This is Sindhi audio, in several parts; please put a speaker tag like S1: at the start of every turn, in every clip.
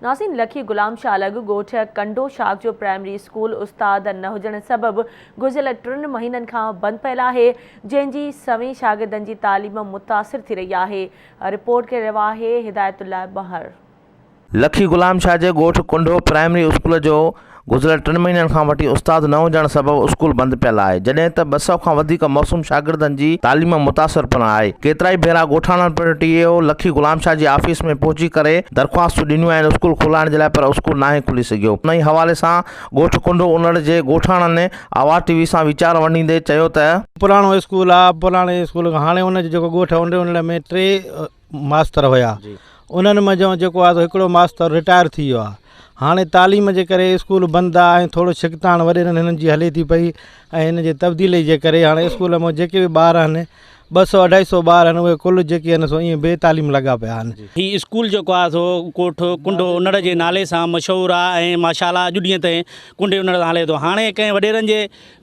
S1: ناظرين لکي غلام شاهه لڳ ڳوٺ ڪنڊو شاخ جو پرائمري اسڪول استاد نه هجڻ سبب گذريل ٽن مهينن کان بند پيل آهي جنهن جي سوين شاگردن جي تعليم متاثر ٿي رهي آهي رپورٽ ڪري رهيو آهي هدايت الله ٻهر.
S2: لکي غلام شاهه جي ڳوٺ ڪنڊو پرائمري اسڪول جو گذريل ٽن مهينن کان وٺي استاد نه هجڻ سبب اسڪول بند پيل آهي جڏهن ته 200 کان وڌيڪ معصوم شاگردن جي تعليم متاثر پڻ آهي ڪيترائي ڀيرا ڳوٺاڻن پڻ ٽي اي او لکي غلام شاهه جي آفيس ۾ پهچي ڪري درخواستون ڏنيون آهن اسڪول کولائڻ جي لاء پر اسڪول ناهي کلي سگهيو انهي حوالي سان ڳوٺ ڪنڊو انڙ جي ڳوٺاڻن آواز ٽي وي سان ويچار ونڊيندي چيو ته.
S3: پراڻو اسڪول آ پراڻي اسڪول کان هاڻي ان جو جيڪو ڳوٺ انڙ انڙ ۾ ٽي ماستر هيا انهن منجهان جيڪو آهي سو هڪڙو ماستر رٽائر ٿي ويو آهي هاڻي تعليم جي ڪري اسڪول بند آهي ۽ ٿورو ڇڪتاڻ وڏيرن هنن جي هلي ٿي پئي ۽ هن جي تبديلي جي ڪري هاڻي اسڪول ۾ جيڪي به ٻار آهن ٻه سو اڍائي سو ٻار آهن اهي ڪل جيڪي آهن سو ائين بي تعليم لڳا پيا آهن.
S4: هي اسڪول جيڪو آهي سو ڳوٺ ڪنڊو انڙ جي نالي سان مشهور آهي ۽ ماشاء الله اڄ ڏينهن تائين ڪنڊي انڙ سان هلي ٿو هاڻي ڪنهن وڏيرن جي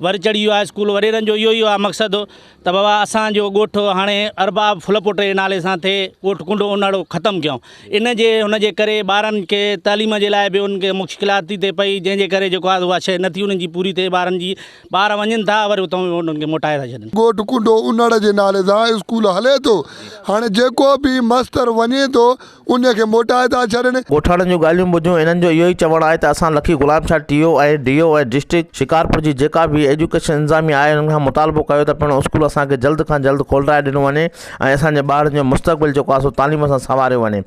S4: ور چڙهي ويو آهي اسڪول وڏيرن جو اهو ئي آهي مقصد ته بابا اسان جو ڳوٺ هاڻي ارباب ڦلپوٽي جي نالي سان ٿئي ڳوٺ ڪنڊو اونهاڙو ختم ڪيائون ان جي هن جي ڪري ٻارن کي تعليم جي لاء به انهن کي مشڪلات ٿي ٿئي پئي جنهن جي ڪري جيڪو آهي اها شيء نٿي انهن جي پوري ٿئي ٻارن جي ٻار وڃن ٿا وري اتان انهن کي موٽائي ٿا ڇڏن.
S5: ڳوٺ ڪنڊو انڙ جي نالي سان اسڪول هلي ٿو هاڻي جيڪو به مستر وڃي ٿو انهيء کي موٽائي ٿا ڇڏين.
S2: ڳوٺاڻن جون ڳالهيون ٻڌيون انهن جو اهو ئي چوڻ آهي ته اسان Lakhi Ghulam Shah T O ۽ D O ۽ district Shikarpur جي جيڪا به ايجوڪيشن انتظاميا آهي انهن کان مطالبو ڪيو ته پڻ اسڪول اسان کي جلد کان جلد کولرائي ڏنو وڃي ۽ اسان جي ٻارن جو مستقبل جيڪو آهي سو تعليم سان سنواريو وڃي.